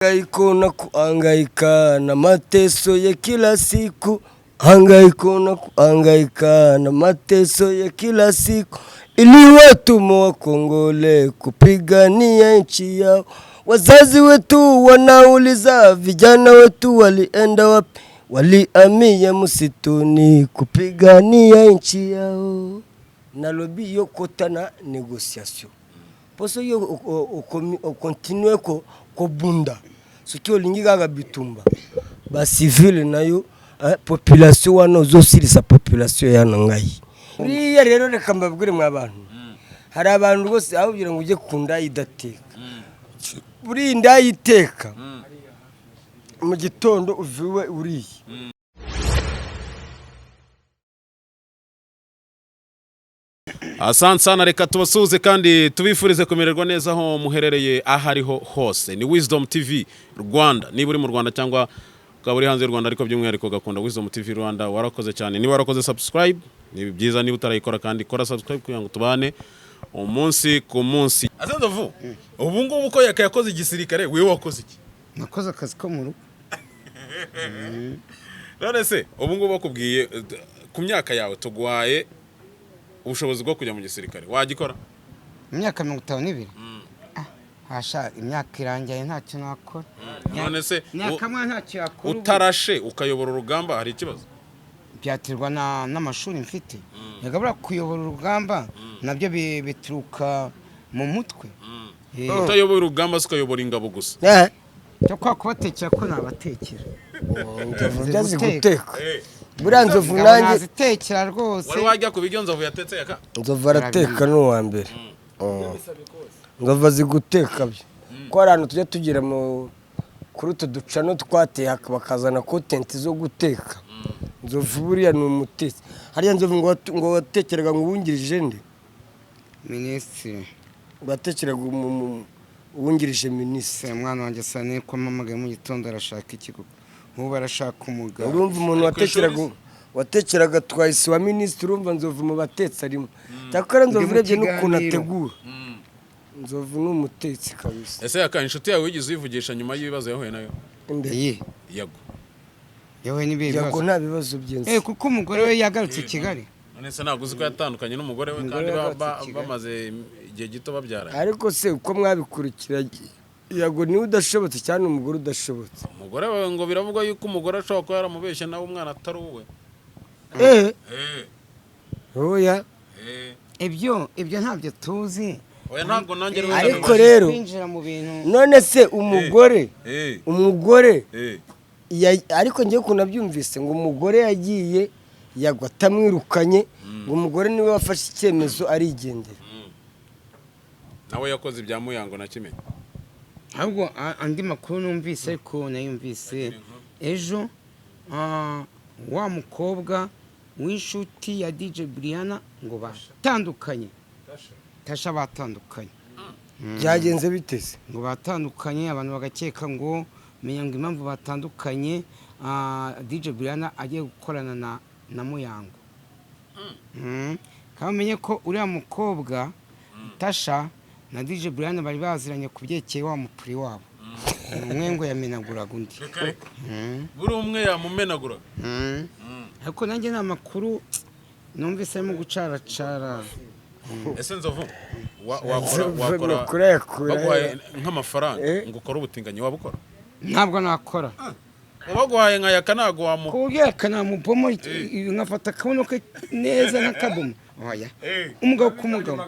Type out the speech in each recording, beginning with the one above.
Hangaiko na kuhangaika na mateso ya kila siku, hangaiko na kuhangaika na mateso ya kila siku, ili watumwa Wakongole kupigania nchi yao. Wazazi wetu wanauliza, vijana wetu walienda wapi? Walihamia msituni kupigania nchi yao. Nalobi yo kota na négociation poso yo okontinue ko kobunda. Soki olingi kaka bitumba, bacivils na yo, population wana, ozosilisa population ya na ngai. Buriya rero reka mbabwire mwa bantu, hari abantu rwose aho kugira ngo ujye ku ndaya idateka, buriya indaya iteka mu gitondo uviwe uriye. Asante sana, reka tubasuhuze kandi tubifurize kumererwa neza aho muherereye aho ariho hose. Ni Wisdom TV Rwanda. Niba uri mu Rwanda cyangwa ukaba uri hanze y'u Rwanda, ariko by'umwihariko ugakunda Wisdom TV Rwanda, warakoze cyane. Niba warakoze subscribe ni byiza, niba utarayikora kandi kora subscribe kugira ngo tubane umunsi ku munsi. Asandovu, ubu ngubu ko yaka yakoze igisirikare, wewe wakoze iki? Nakoze akazi ko mu rugo. None se ubu ngubu bakubwiye, ku myaka yawe tuguhaye ubushobozi bwo kujya mu gisirikare, wagikora? Imyaka 52. Ah, hasha, imyaka irangiye ntacyo nakora. None se imyaka mwa ntacyo yakora ubu. Utarashe ukayobora urugamba hari ikibazo? Byaterwa n'amashuri mfite. Yagabura kuyobora urugamba nabyo bituruka mu mutwe. Utayoboye urugamba se ukayobora ingabo gusa? Cyo kwa kubatekera ko nabatekera. Nzovu byazi Guteka. guteka buriya nzovu. Ingabo Nanjye nazitekera rwose. Wari wajya ku biryo nzovu yatetse yaka? Nzovu arateka, ni uwa mbere. Nzovu azi guteka byo ko hari ahantu tujya tugira mu kuri utu ducano twateye, bakazana content zo guteka. Nzovu buriya ni umutetsi. Hariya nzovu ngo watekeraga ngo uwungirije nde? Minisitiri. Watekeraga uwungirije minisitiri. Se mwana wanjye sane ko mpamagaye mu gitondo, arashaka iki koko? Nk'ubu arashaka umugabo. Urumva umuntu Ari ku ishuri? Watekeraga twahise wa minisitiri. Urumva nzovu mu batetsi arimo. Cyakora nzovu Ndi mu urebye n'ukuntu kiganiro. ategura, nzovu ni umutetsi kabisa. Ese yaka, inshuti yawe wigeze uyivugisha nyuma y'ibibazo yahuye nayo? Imbere. Iyi Yago. yewe n'ibihe Yago bibazo? nta bibazo by'inzu. Kuko umugore we yagarutse i Kigali. None se ntabwo uzi ko yatandukanye n'umugore we Umugore kandi we yagarutse i Kigali. bamaze igihe gito babyaranye? Ariko se uko mwabikurikiranye, yago niwe udashobotse cyane, umugore udashobotse? Umugore we, ngo biravugwa yuko umugore ashobora kuba yaramubeshye nawe umwana atari uwe. Oya. Ibyo ntabyo tuzi. Oya, ntabwo nanjye rero. Ariko rero kwinjira mu bintu. None se umugore, umugore ariko ngewe ukuntu nabyumvise, ngo umugore yagiye yagwa atamwirukanye, ngo umugore niwe wafashe icyemezo arigendera. Nawe yakoze ibya Muyango na Kimenyi. Ahubwo andi makuru numvise, ariko nayumvise ejo, wa mukobwa w'inshuti ya DJ Briana ngo batandukanye, Tasha, batandukanye. Byagenze biteze? Ngo batandukanye, abantu bagakeka ngo menya ngo impamvu batandukanye, DJ Briana agiye gukorana na Muyango. Kandi umenye ko uriya mukobwa Tasha na DJ Briana bari baziranye ku byerekeye wa mupuri wabo, umwe ngo yamenaguraga undi. Reka reka, buri umwe yamumenagura. Ariko nanjye ni amakuru numvise arimo gucaracara. Ese nzovu, wakora wakora Amakuru ayakura? Baguhaye nk'amafaranga Eh. ngo ukore ubutinganyi, wabukora? Ntabwo nakora. Baguhaye nka yaka, ntabwo wamu Ku buryo yakanamubomo, nkafata akabuno ke neza nk'akabomo, oya. Umugabo ku mugabo,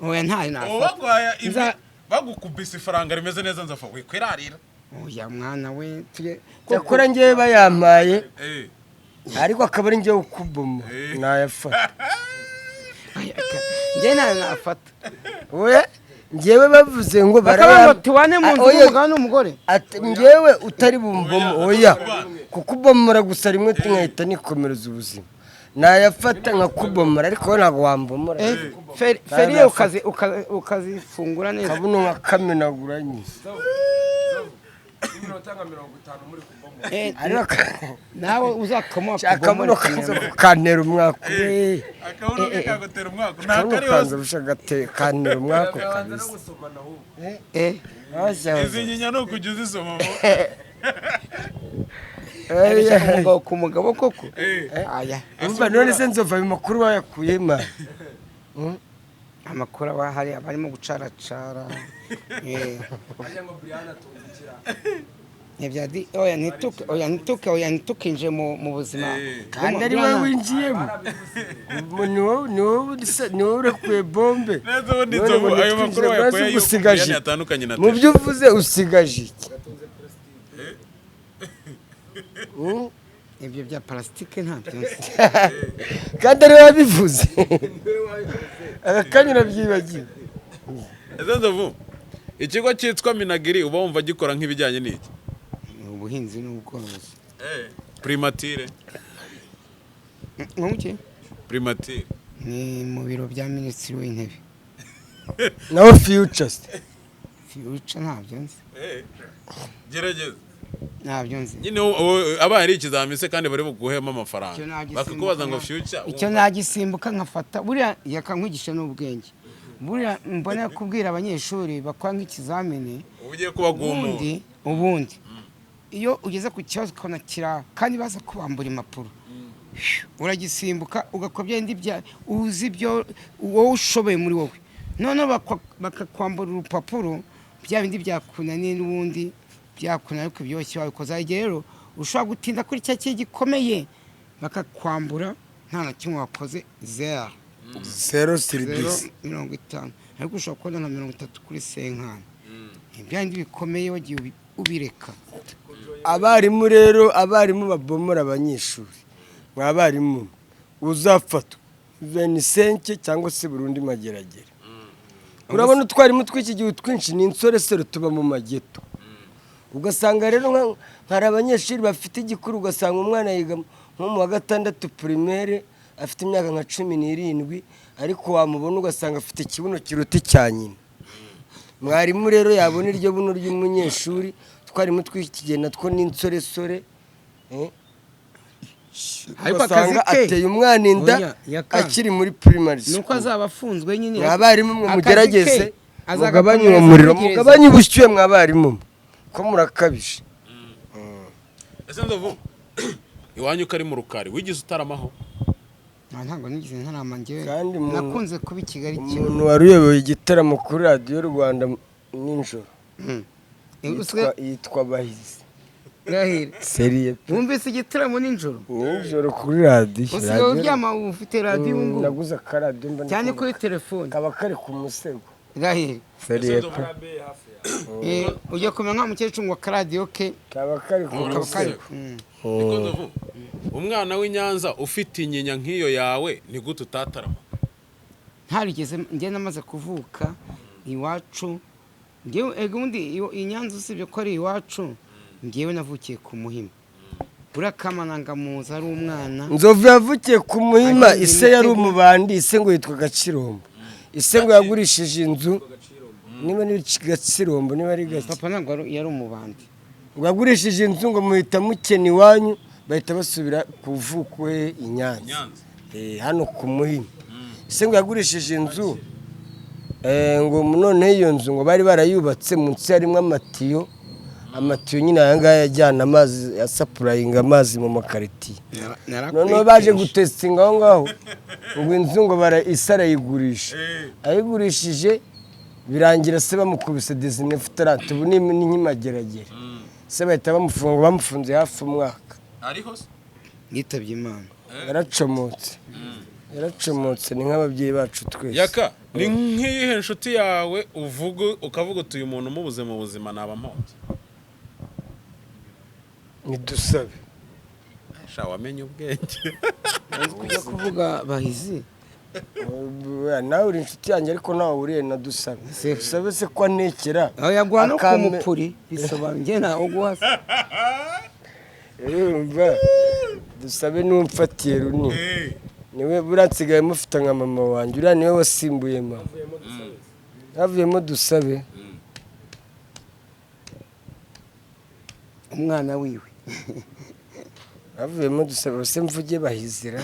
oya, ntayo Ubu nafata. baguhaye bagukubise ifaranga rimeze neza, nzovu, wikwirarira? Oya mwana we, tujye. Cyakora ngewe bayampaye, ariko akaba ari ngewe ukuboma, nayafata. Aya, njye ntayo nafata. Oya, ngewe bavuze ngo Bakaba ngo tubane mu nzu Ah, oya. n'umugabo n'umugore. Ati ngewe utari bumbomo, oya, kukubomora gusa rimwe nkahita nikomereza ubuzima, nayafata nkakubomora, ariko wowe ntabwo wambomora. Feriye ukazifungura neza. Kabuno nkakamenagura nyine. iminota nka 50 muri kubomora. Ariko nawe uzakamuha. Akabuno kanza kukantera umwaka. Akabuno ke kagutera umwaka nta Akabuno kari kanza hose. busha kantera umwaka kabisa. Izi nyinya ni ukujya uzisoma mo. Umugabo ku mugabo koko aya. Umva, none se nzova ayo makuru wayakuye ma? Amakuru aba ahari, aba arimo gucaracara. Oya ntituke, oya ntituke, oya ntitukinje mu buzima. Kandi ari wowe winjiyemo. Ni wowe urekuye bombe. Neza ubundi. None Nzovu, ngo ayo makuru ntitwinjire, wayakuye maze yuko usigaje Brian yatandukanye na mu Tesha? Byo uvuze usigaje iki? Ibyo bya parasitike ntabyo nzi. Kandi ari wowe wabivuze, aka kanya urabyibagiwe. Ese Nzovu, ikigo cyitwa Minagiri uba wumva gikora nk'ibijyanye n'iki? Ni ubuhinzi n'ubworozi. Primature? Nkuki? Primature. Ni mu biro bya Minisitiri w'Intebe. Naho Futures? Future ntabyo nzi. Gerageza. Ntabyo nzi. Nyine abaye ari ikizamini se kandi bari buguhemo amafaranga, Icyo nagisimbuka bakakubaza ngo future, Icyo nagisimbuka nkafata buriya yakankwigisha n'ubwenge, buriya mbona kubwira abanyeshuri bakora nk'ikizamini. Uba ugiye kubagumura. Ubundi iyo ugeze ku kibazo ukabona kira kandi baza kubambura impapuro, uragisimbuka ugakora bya bindi bya uzi ibyo wowe ushoboye muri wowe, noneho bakakwambura urupapuro, bya bindi byakunaniye n'ubundi byakunaniye ariko ibyoshye wabikoze. Hari igihe rero ushobora gutinda kuri cya kintu gikomeye, bakakwambura nta na kimwe wakoze, zero. Zero Zero. Sur dix. 50, ariko ushobora kubona nka 30 kuri cinquante. Ibya bindi bikomeye wagiye ubireka. Abarimu rero, abarimu babomora abanyeshuri, mwabarimu uzafatwa 25 cyangwa se burundu Mageragere. Urabona utwarimu tw'iki gihe twinshi ni insoresore, tuba mu mageto. Ugasanga rero hari abanyeshuri bafite igikuru, ugasanga umwana yiga nko mu wa gatandatu primaire, afite imyaka nka 17, ariko wamubona ugasanga afite ikibuno kiruta icya nyina. Mwarimu rero yabona iryo buno ry'umunyeshuri. Twarimu tw'iki gihe natwo ni insoresore, Ariko akazi ugasanga ke ateye umwana inda Oya, yaka. akiri muri primary Ni uko school. azaba afunzwe nyine. Mwabarimu mwe Akazi mugerageze ke mugabanye uwo azagakomereza muriro, muri gereza. mugabanye ubushyuhe. Mwabarimu mwe ko murakabije. Ese Nzovu, iwanyu ko ari mu rukari, wigeze utaramaho? Ah, ntabwo nigeze ntarama njyewe. Kandi Nakunze kuba i Kigali cyane. Umuntu wari uyoboye igitaramo kuri Radiyo Rwanda nijoro yitwa Bahizi. Rahira. Sérieux pe. Wumvise igitaramo nijoro? Nijoro kuri radiyo. Usigaye uryama ufite radiyo ubu ngubu? Naguze akaradiyo mba Cyane ndi kuri telefone. Kaba kari ku musego. Rahira. Sérieux pe. Ujya kumenya nka mukecuru ngo akaradiyo ke Kaba kari ku Kaba kaba kari musego. Niko Nzovu, umwana w'i Nyanza ufite inyinya nk'iyo yawe, ni gute utatarama? Ntarigeze njye, namaze kuvuka iwacu njyewe. Ego, ubundi i Nyanza usibye ko ari iwacu, njyewe navukiye ku Muhima. Buriya Kamananga muzi ari umwana. Nzovu yavukiye ku Muhima. Agenda Ise yari imitego. umubandi. Ise ngo yitwa Gakirombo. Ise ngo yagurishije inzu, niba ni Gakirombo, niba ari gake. Papa ntabwo yari umubandi. Ngo yagurishije inzu, ngo muhita mukena iwanyu, bahita basubira ku vuko he i Nyanza. Nyanza. Hano ku Muhima. Ise ngo yagurishije inzu, ngo noneho iyo nzu ngo bari barayubatse munsi harimo amatiyo, amatiyo nyine aya ngaya ajyana amazi, asupplyinga amazi mu makaritiye. Noneho baje gutestinga aho ngaho, ngo inzu ngo bara ise arayigurisha. Ayigurishije birangira se bamukubise 19 trente, ubu ni nk'imageragere. Se bahita bamufunga, ngo bamufunze hafi umwaka. Ariho se? Yitabye Imana. Yaracomotse, yaracomotse, ni nk'ababyeyi bacu twese. Yaka, ni nk'iyihe nshuti yawe uvuga ukavuga uti: "Uyu muntu umubuze mu buzima naba mpoze"? Ntidusabe. Sha, wamenye ubwenge. Kujya kuvuga Bahizi. Nawe uri inshuti yanjye, ariko ntawe uriye na Dusabe. Dusabe se ko antekera? Aho yaguha no Akampe kumupuri bisobanura njye ntawe uguha se. Urumva, Dusabe niwe umfatiye runini, niwe buriya nsigaye mufite nka mama wanjye. Uriya niwe wasimbuye mama, havuyemo Dusabe. Umwana wiwe. Bavuyemo Dusabe se mvuge bahizira.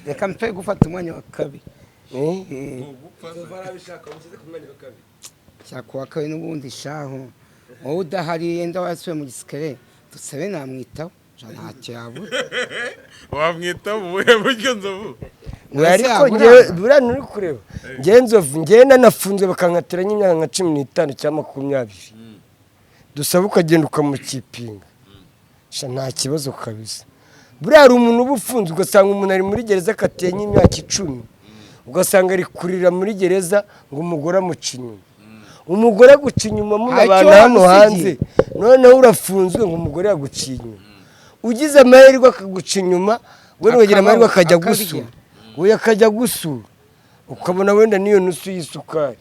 Reka mpe gufata umwanya wa kabiri. Eh? Cyaka uwa kabiri n'ubundi shaho wowe udahari, yenda wasubiye mu gisikere, Dusabe namwitaho. Sha, ntacyo yabura. Wamwita mu buhe buryo, Nzovu? Oya, ariko yabura. Njyewe buriya nturi kureba, njyewe Nzovu, njyewe nanafunzwe bakankatira nk'imyaka nka 15 cyangwa 20, Dusabe ukagenda ukamukipinga. Sha, nta kibazo kabisa. Buriya hari umuntu uba ufunzwe, ugasanga umuntu ari muri gereza akatiye nk'imyaka 10, ugasanga ari kurira muri gereza ngo umugore amuca inyuma. Umugore aguca inyuma muno Ntacyo abantu hano wamusigiye. hanze. Noneho urafunzwe ngo umugore yaguciye inyuma, ugize amahirwe akaguca inyuma, wenda ukagira amahirwe akajya akarya. Gusura we akajya gusura, ukabona wenda n'iyo nusu y'isukari.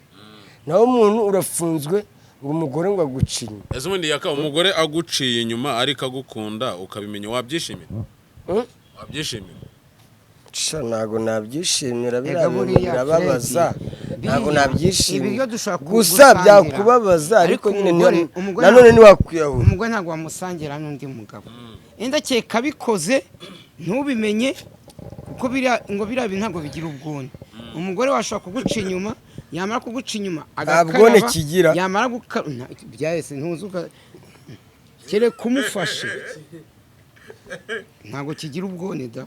Naho umuntu urafunzwe ngo umugore ngo aguca inyuma. Ese ubundi Yaka, umugore aguciye inyuma ariko agukunda, ukabimenya, wabyishimira? Hmm? Wabyishimira? Sha, ntabwo nabyishimira. Ega Biriya bintu buriya, birababaza. Fred, Ntabwo biriya, nabyishimira. ibiryo dushobora Gusa gusangira. byakubabaza, ariko Ariko nyine umugore nanone ntiwakwiyahura. Umugore ntabwo wamusangira n'undi mugabo. Enda kereka abikoze ntubimenye, kuko biriya ngo biriya bintu ntabwo bigira ubwone. Umugore washobora kuguca inyuma, yamara kuguca inyuma Nta bwone kigira. Yamara gukaraba byahise ntuzuka, kereka umufashe. Ntabwo kigira ubwone da.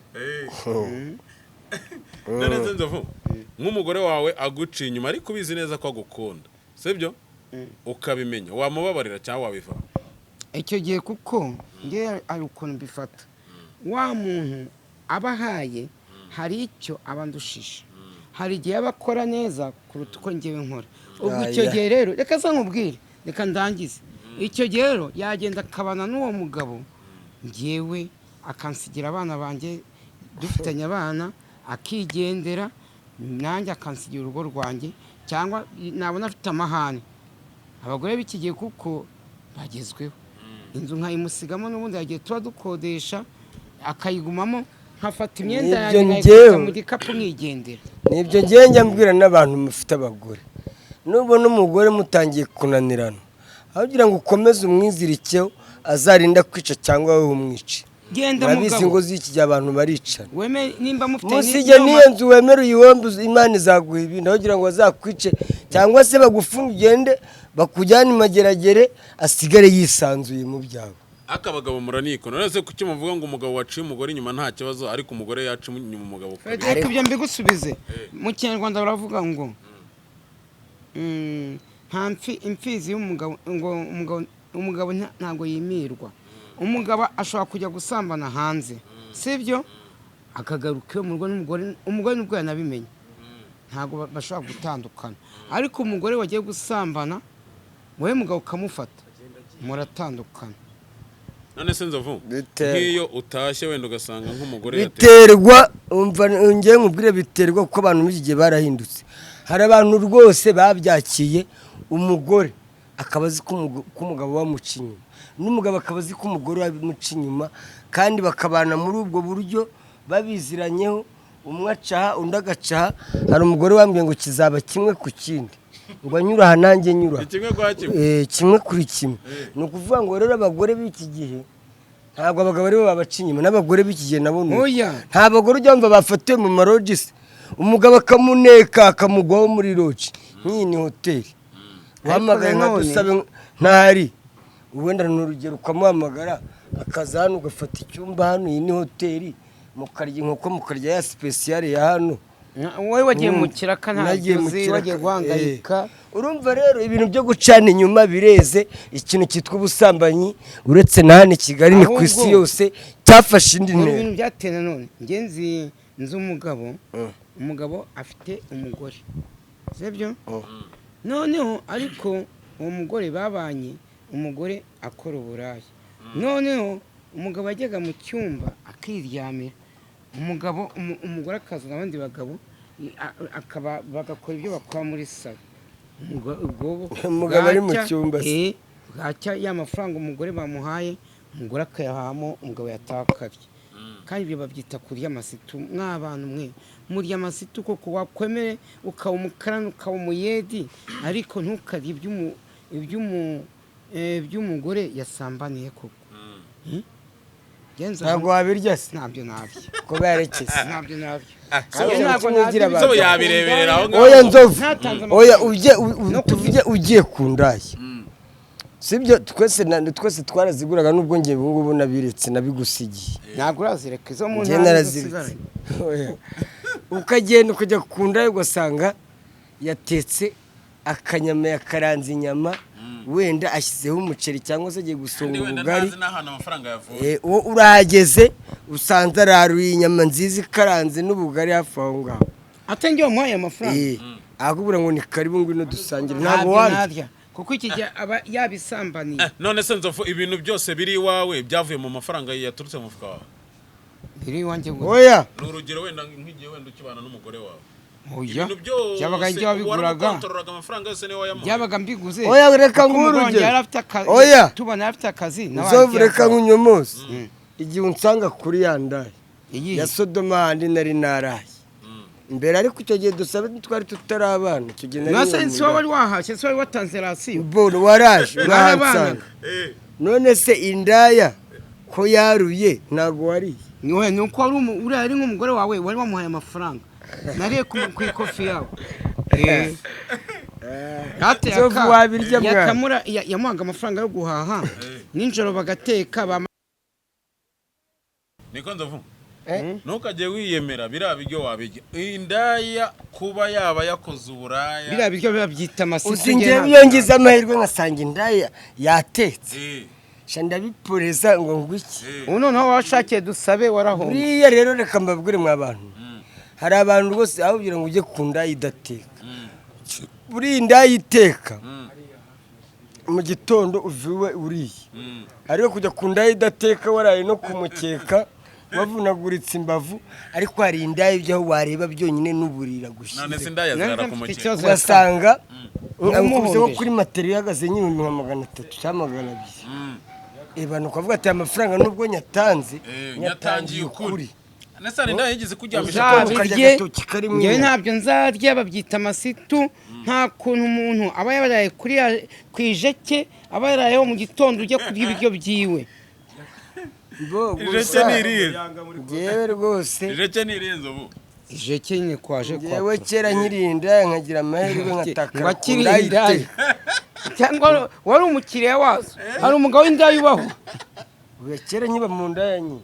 None se Nzovu, nk'umugore wawe aguciye inyuma ariko ubizi neza ko agukunda, sibyo, ukabimenya, wamubabarira cyangwa wabivamo? Icyo gihe kuko ngewe hari ukuntu mbifata, wa muntu aba ahaye hari icyo aba andushije, hari igihe aba akora neza kuruta uko ngewe nkora. Ubwo icyo Aya. gihe rero, reka se nkubwire, reka ndangize. Icyo gihe rero yagenda akabana n'uwo mugabo, ngewe akansigira abana banjye, dufitanye abana, akigendera, nanjye akansigira urugo rwanjye. Cyangwa nabona afite amahane, abagore b'iki gihe kuko bagezweho, inzu nkayimusigamo, n'ubundi yagiye tuba dukodesha, akayigumamo, nkafata imyenda Nibyo. yanjye nkayikubita Njyewe. mu gikapu nkigendera. Nibyo ngiye njya mbwira n'abantu mufite abagore: nubona umugore mutangiye kunanirana, aho kugira ngo ukomeze umwizirikeho azarinda kwica cyangwa wowe umwice. Genda. Murabizi Mugabo ngo z'iki gihe abantu baricana. Weme nimba mufite Musige n'iyo nzu, wemere uyihombe, Imana izaguha ibindi, aho kugira ngo bazakwice cyangwa se bagufunge, ugende bakujyane imageragere, asigare yisanzuye mu byawe. Ariko abagabo muranikona. None se kuki muvuga ngo umugabo waciye umugore inyuma nta kibazo, ariko umugore yaca inyuma umugabo kabiri? Reka ibyo mbigusubize. Mu Kinyarwanda baravuga ngo nta imfizi y'umugabo, ngo umugabo ntabwo yimirwa. Umugabo ashobora kujya gusambana hanze, sibyo, akagaruka iwe mu rugo n'umugore, umugore nubwo yanabimenye ntabwo bashobora gutandukana. Ariko umugore wagiye gusambana, wowe mugabo ukamufata, muratandukana. None se Nzovu, nk'iyo utashye wenda ugasanga nk'umugore yateye Biterwa, umva ngewe nkubwire, biterwa kuko abantu muri iki gihe barahindutse. Hari abantu rwose babyakiye, umugore akaba azi ko umugabo wamuca inyuma, n'umugabo akaba azi ko umugore wamuca inyuma, kandi bakabana muri ubwo buryo babiziranyeho, umwe acaha undi agacaha. Hari umugore wambwiye ngo kizaba kimwe ku kindi, ngo anyura aha nanjye nyura aha. Ni kimwe kwa kimwe. Kimwe kuri kimwe. Ni ukuvuga ngo rero abagore b'iki gihe, ntabwo abagabo aribo babaca inyuma, n'abagore b'iki gihe nabo ni uko. Oya. Nta bagore ujya wumva bafatiwe mu marojisi, umugabo akamuneka akamugwaho muri lodge. Nk'iyi ni hoteli, uhamagaye nka Nanone Dusabe ntahari, wenda ni urugero, ukamuhamagara akaza hano, ugafata icyumba hano, iyi ni hoteli, mukarya inkoko, mukarya ya spéciale ya hano. Wowe wagiye mu kiraka, Nagiye ntabyo mu uzi, kiraka, wagiye guhangayika. Urumva rero ibintu byo gucana inyuma bireze, ikintu cyitwa ubusambanyi, uretse na hano i Kigali, ni ku isi Ahubwo yose cyafashe indi hari ntera. ibintu byateye nanone. Njye nzi umugabo, umugabo afite umugore, sibyo? Noneho ariko uwo mugore babanye, umugore akora uburaya. Noneho umugabo yajyaga mu cyumba akiryamira, umugabo umugore akazana abandi bagabo, akaba bagakora ibyo bakora muri salo. Ubwo Umugabo ari mu bwacya, cyumba se. Bwacya ya mafaranga umugore bamuhaye, umugore akayahamo, umugabo yatakarye. Kandi ibyo babyita kurya amasitu. Mw'abantu mwe, murya amasitu koko. Wakwemere ukaba umukarani, ukaba umuyedi, ariko ntukarye iby'umugore yasambaniye koko. Genza. Ntabwo wabirya se? Ntabyo nabyo. Kubera iki se? Ntabyo nabyo. Kandi Ntabwo kimwigira nabyo. abantu. So yabireberera aho ngaho. Oya nzovu. Ntatanze Oya, amafaranga. ujye No tuvuge ugiye ku ndaya, sibyo? Twese twese twaraziguraga, nubwo njye ubu ngubu nabiretse, nabigusigiye. Ntabwo urazireka izo mu Njye ntara naraziretse. zisigaye. Oya. Ukagenda ukajya ku ndaya, ugasanga yatetse akanyama, yakaranze inyama, wenda ashyizeho umuceri cyangwa se agiye gusonga Kandi wenda ubugari. ntazi n'ahantu amafaranga yavuye. Uwo urahageze usanze araruye inyama nziza ikaranze n'ubugari hafi aho ngaho. Atenge wamuhaye amafaranga. Akubwira ngo ni karibu, ngwino dusangire, ntabwo Ntabyo warya. narya, kuko iki gihe aba yabisambaniye. None se nzovu, ibintu byose biri iwawe byavuye mu mafaranga yaturutse mu mufuka wawe? Biri iwanjye gusa. Oya. Ni urugero, wenda nk'igihe wenda ukibana n'umugore wawe, Oya. ibintu byose Byabaga ibyo wabiguraga. waramukontorораga, amafaranga yose niwe wayamuhaye? Byabaga mbiguze. Oya, reka Kuko nguhe umugabo wanjye urugero. yari afite akazi. Oya. Tubona yari afite akazi nawe Nzovu, agiye reka akora. nkunyomose. Igihe unsanga kuri ya ndaya Iyihe? ya Sodoma, handi nari naraye mbere, ariko icyo gihe dusabe twari tutari abana, icyo gihe nari Nase mu si wowe wari wahashye, si wari watanze ration? Bono waraje Mwarabanaga. urahansanga. None se indaya ko yaruye, ntabwo wariye? Niwe ni uko wari uriya ari nk'umugore wawe, wari wamuhaye amafaranga, nariye ku ikofi yawe. Rate Nzovu, wabirya mwana. Yakamura yamuhaga amafaranga yo guhaha nijoro bagateka Niko nzovu. Eh? Ntukajye wiyemera, biriya biryo wabirya. Indaya kuba yaba yakoze uburaya, Biriya biryo babyita amasitu. Uzi njyewe iyo ngize amahirwe nkasanga indaya yatetse, sha ndabiporeza ngo ngwiki. Ubu noneho washakiye dusabe warahomba. Buriya rero reka mbabwire mwa bantu, hari abantu rwose aho kugira ngo ujye ku ndaya idateka, buriya indaya iteka mu gitondo uva iwe uriye, ariko kujya ku ndaya idateka waraye no kumukeka wavunaguritse imbavu. Ariko hari indaya ibyo wareba byonyine n'uburira None se gushize. indaya zirara Nari ku mfite mukeka? ikibazo. Ugasanga Umuhombeje. nkubise nko kuri matera ihagaze nk'300,000 cyangwa 200. Abantu ukavuga ati aya mafaranga nubwo nyatanze, Nyatangiye ukuri. Nese hari indaya yigeze kuryamisha? Uzabirye. Uzabirye. Ukarya agatoki karimo Njyewe inyama. ntabyo nzarya, babyita amasitu. Nta kuntu umuntu aba yaraye kuri ku ijeke, aba yarayeho mu gitondo ujya kurya ibiryo byiwe. Bo Ijeke gusa ni irihe? njyewe rwose Ijeke ni irihe, nzovu? Ijeke nyine kwaje kwa njyewe kera nkiri indaya nkagira amahirwe nkatakara Ngo ku akiri ndaya indaya. iteka. Cyangwa wari umukiriya wazo? Hari umugabo w'indaya ubaho? Oya, kera nkiba mu ndaya nyine,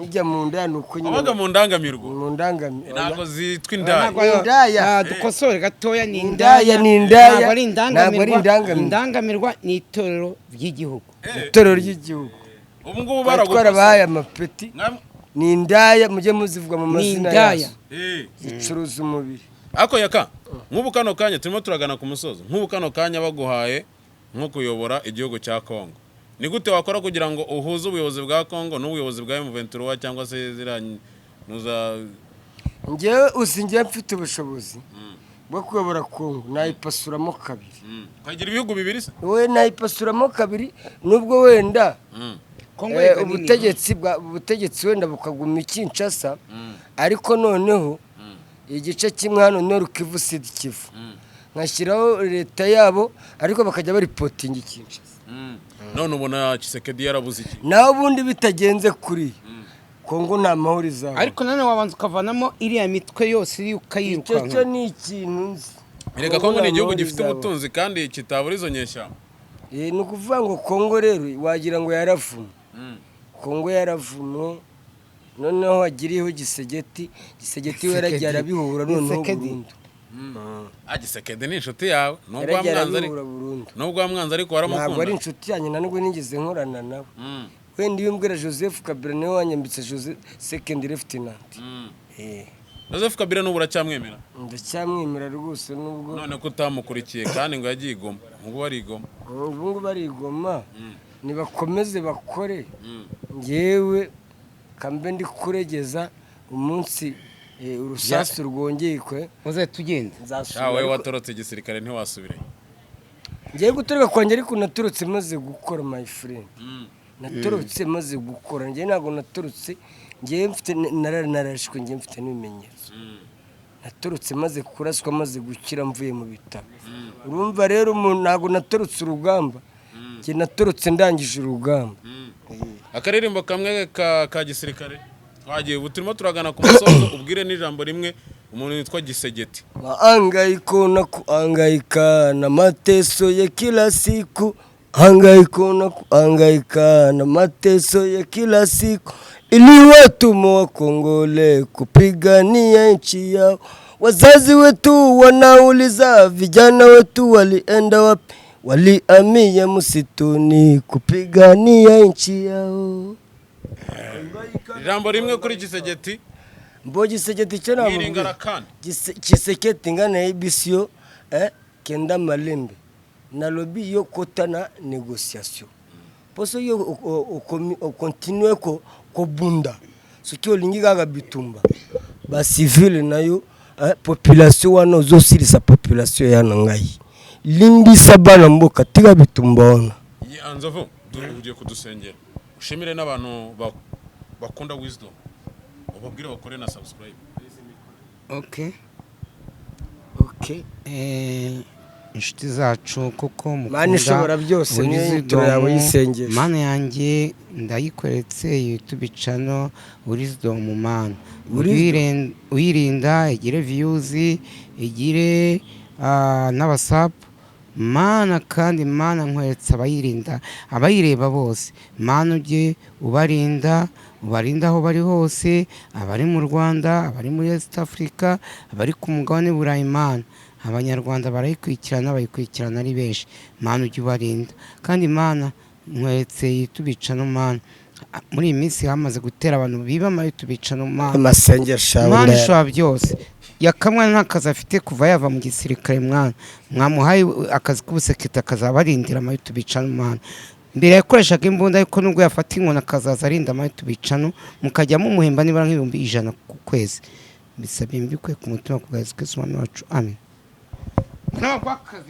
njya mu ndaya ni uko nyine. Wabaga mu ndangamirwa? Mu ndangamirwa. Ntabwo zitwa indaya. Ntabwo ayo- Indaya. Ah, dukosore gatoya, ni Indaya ni indaya. Ntabwo ari Ntabwo ari indangamirwa. indangamirwa. Indangamirwa ni itorero ry'igihugu. Itorero ry'igihugu. Ubu ngubu Twari baragukosora. twarabahaye amapeti. Ni indaya, mujye muzivuga mu Ni mazina indaya. yazo, zicuruza umubiri. Ariko yaka nk'ubu kano kanya turimo turagana ku musozo, nk'ubu kano kanya baguhaye nko kuyobora igihugu cya Kongo, ni gute wakora kugira ngo uhuze ubuyobozi bwa Kongo n'ubuyobozi bwa M23 cyangwa se ziriya nuza? Njyewe uzi, njyewe mfite ubushobozi bwo kuyobora Kongo, nayipasuramo kabiri. Ukagira ibihugu bibiri se? Wowe, nayipasuramo kabiri, nubwo wenda Kongo reka nini. ubutegetsi wenda bukaguma i Kinshasa, ariko noneho igice kimwe hano Nord Kivu, Sud Kivu, nkashyiraho leta yabo, ariko bakajya baripotinga i Kinshasa. None ubona Tshisekedi yarabuze iki? Naho ubundi bitagenze kuri Kongo nta mahoro izaba. Ariko nanone wabanza ukavanamo iriya mitwe yose iri Icyo cyo ukayirukanka. ni ikintu nzi. Erega Kongo nta ni igihugu mahoro gifite izaba. ubutunzi kandi kitabura izo nyeshyamba. Ni ukuvuga ngo Kongo rero wagira ngo yaravumwe. Kongo yaravumwe, noneho hagiriyeho Gisegeti. Gisegeti we yaragiye arabihura noneho Gisekedi. burundu. Ah, Tshisekedi ni inshuti yawe nubwo Yaragiye wamwanze ariko? arabihura burundu. Nubwo wamwanze ariko Ntabwo ari waramukunda. inshuti yanjye, nta nubwo nigeze nkorana nawe. Wenda iyo umbwira Joseph Kabila, niwe wanyambitse Joseph second lieutenant. Joseph Kabila n'ubu uracyamwemera? Ndacyamwemera rwose nubwo None ko utamukurikiye kandi ngo yagiye i Goma, ngo ari i Goma? Ubu ngubu bari i Goma, nibakomeze bakore. Ngewe kambe ndi kuregeza umunsi urusasu rwongeye kwe Uzahita ugenda. nzasubira. Wowe Ariko watorotse igisirikare ntiwasubirayo? Ngewe gutoroka kwanjye, ariko naturutse maze gukora, my friend. Naturutse maze gukora. Ngewe ntabwo naturutse, ngewe mfite nararashwe, ngewe mfite n'ibimenyetso. Naturutse maze kuraswa, maze gukira, mvuye mu bitaro. Urumva rero umuntu ntabwo naturutse urugamba. Njye naturutse ndangije urugamba. Akaririmbo kamwe ka gisirikare. Twagiye, ubu turimo turagana ku musozo. Ubwire n'ijambo rimwe umuntu witwa Gisegeti. Maangaiko na kuangaika na mateso ya kila siku, hangaiko na kuangaika na mateso ya kila siku, ili watumwa Wakongole kupigania nchi yao. Wazazi wetu wanauliza, vijana wetu walienda wapi? Walihamia msituni kupigania nchi yao. Ijambo rimwe kuri Gisegeti. Mbo Gisegeti icyo namubwira. Mwiringara kandi. Tshisekedi, nga nayebisi yo, kenda malembe. Nalobi yo, kota na négociation, mpo soki okontinue kobunda, soki olingi kaka bitumba, bacivils na yo, population wana, ozosilisa population ya na ngai. Limbisa bana mboka, tika bitumba wana. Nzovu, ugiye kudusengera, ushimire n'abantu bakunda Wisdom, ubabwire bakore na subscribe. Okay, inshuti zacu, kuko mukunda Mana ishobora byose, niyo Wisdom, nyito yawe y'isengesho. Mana yanjye, ndayikweretse YouTube channel Wisdom. Mana, uyirinda igire views, igire n'abasubs, Mana. Kandi Mana, nkweretse abayirinda, abayireba bose. Mana, ujye ubarinda, ubarinda aho bari hose, abari mu Rwanda, abari muri East Africa, abari ku mugabane Burayi. Mana, Abanyarwanda barayikurikirana, bayikurikirana ari benshi. Mana, ujye ubarinda. Kandi Mana, nkweretse YouTube channel. Mana, muri iyi minsi hamaze gutera abantu biba ama YouTube channel, Mana. Amasengesho yawe Mana ndaya ishobora byose. Yakamwana nta kazi afite kuva yava mu gisirikare. Mwana, mwamuhaye akazi k'ubusekirite, akazaba arindira ama YouTube channel. Mwana, mbere yakoreshaga imbunda, ariko nubwo yafata inkoni akazaza arinda ama YouTube channel, mukajya mumuhemba nibura nk'100,000 ku kwezi. Mbisabye mbikuye ku mutima ku bwa Yesu Kristo Umwami wacu, amen.